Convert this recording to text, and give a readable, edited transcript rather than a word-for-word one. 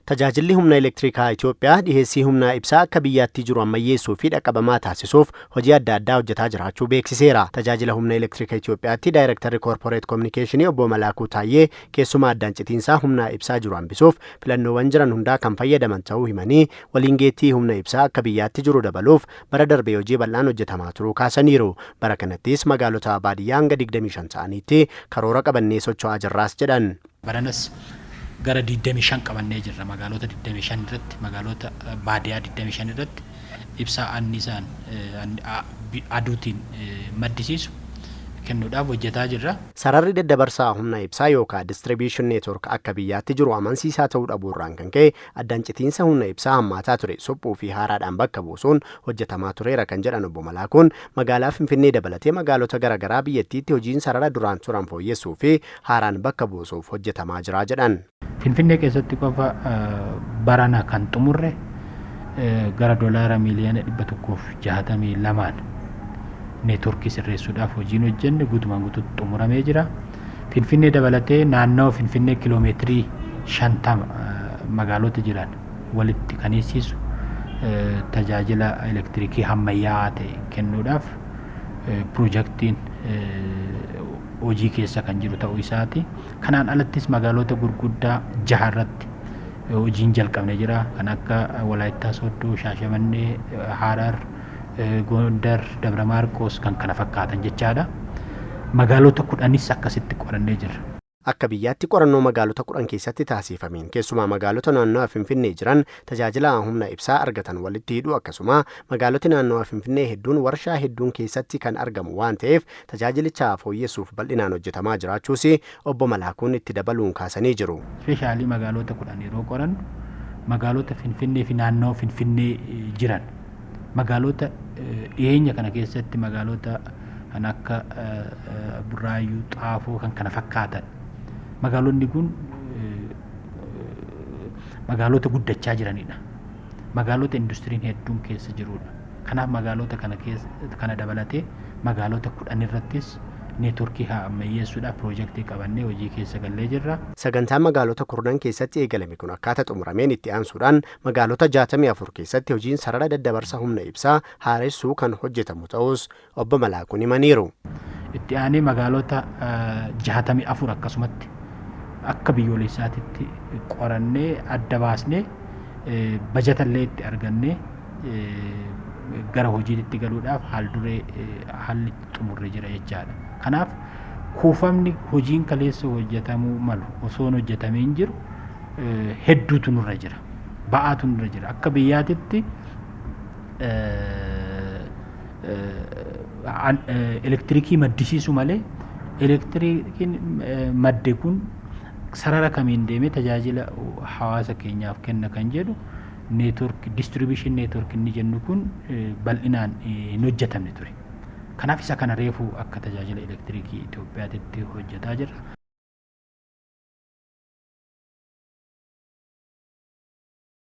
Tajaajilli humna elektirikaa Itoophiyaa dhiheessii humna ibsaa akka biyyaatti jiru ammayyeessuu fi dhaqqabamaa taasisuuf hojii adda addaa hojjetaa jiraachuu beeksiseera. Tajaajila humna elektirikaa Itoophiyaatti Daayirektarri Koorporeet Kominikeeshinii Obbo Malaakuu Taayyee keessumaa addaan citiinsaa humna ibsaa jiru hambisuuf filannoowwan jiran hundaa kan fayyadaman ta'uu himanii, waliin geettii humna ibsaa akka biyyaatti jiru dabaluuf bara darbee hojii bal'aan hojjetamaa turuu kaasaniiru. Bara kanattis magaalota baadiyyaa hanga 25 ta'aniitti karoora qabannee socho'aa jirraas jedhan. Baranas gara 25 qabannee jirra. Magaalota 25 irratti, magaalota baadiyyaa 25 irratti ibsaa anniisaan aduutiin maddisiisu kennuudhaaf hojjetaa jirra. Sararri daddabarsaa humna ibsaa yookaan distribution network akka biyyaatti jiru amansiisaa ta'uu dhabuurraan kan ka'e addaan citiinsa humna ibsaa hammaataa ture suphuu fi haaraadhaan bakka buusuun hojjetamaa tureera kan jedhan Obbo Malaakuun, magaalaa Finfinnee dabalatee magaalota garaagaraa biyyattiitti hojiin sarara duraan turan fooyyessuu fi haaraan bakka buusuuf hojjetamaa jira jedhan. Finfinnee keessatti qofa barana kan xumurre gara $162 miiliyoona neetworkii sirreessuudhaaf hojiin hojjenne guutumaan guutuutti xumuramee jira. Finfinnee dabalatee naannawa Finfinnee kiiloomeetirii 50 magaalota jiran walitti kan hiisisu tajaajila elektirikii ammayyaa'aa ta'e kennuudhaaf piroojaktiin hojii keessa kan jiru ta'uu isaati. Kanaan alattis magaalota gurguddaa jaha irratti hojiin jalqabne jira. Kan akka Walaayittaa Sooddoo, Shaashamannee, Harar, Gondar, Dabra Maarqoos kan kana fakkaatan jechaadha. Magaalota 10s akkasitti qorannee jirra. Akka biyyaatti qorannoo magaalota 10 keessatti taasifameen keessumaa magaalota naannawa Finfinnee jiran tajaajila humna ibsaa argatan walitti hidhuu, akkasuma magaaloti naannawa Finfinnee hedduun warshaa hedduun keessatti kan argamu waan ta'eef tajaajilicha fooyyessuuf bal'inaan hojjetamaa jiraachuus Obbo Malaakuun itti dabaluun kaasanii jiru. Especially magaalota 10 yeroo qorannu, magaalota Finfinnee fi naannawa Finfinnee jiran, magaalota dhiyeenya kana keessatti magaalota kan akka Burraayyuu, Xaafoo kan kana fakkaatan, magaalonni kun magaalota guddachaa jiranidha. Magaalota industiriin hedduun keessa jirudha. Kanaaf magaalota kana keessa kana dabalatee magaalota 10 irrattis neetworkii haa ammayyeessuudhaaf piroojeektii qabannee hojii keessa gallee jirra. Sagantaan magaalota kurnan keessatti eegalame kun akkaataa xumurameen itti aansuudhaan magaalota 64 keessatti hojiin sarara daddabarsa humna ibsaa haaressuu kan hojjetamu ta'us Obbo Malaakuun himaniiru. Itti aanee magaalota 64 akkasumatti akka biyyoolessaatitti qorannee adda baasnee bajatallee itti argannee gara hojiitti galuudhaaf haal duree haalli xumurre jira jechaadha. Kanaaf kuufamni hojiin kaleessa hojjetamuu malu osoo hin hojjetamiin jiru hedduutu nurra jira. Ba'aatu nurra jira. Akka biyyaatitti elektirikii maddisiisu malee elektirikiin madde kun sarara kamiin deemee tajaajila hawaasa keenyaaf kenna kan jedhu network, distribution network inni jennu kun bal'inaan hin hojjetamne ture. Kanaaf isa kana reefu akka tajaajila elektirikii Itoophiyaatitti hojjetaa jirra.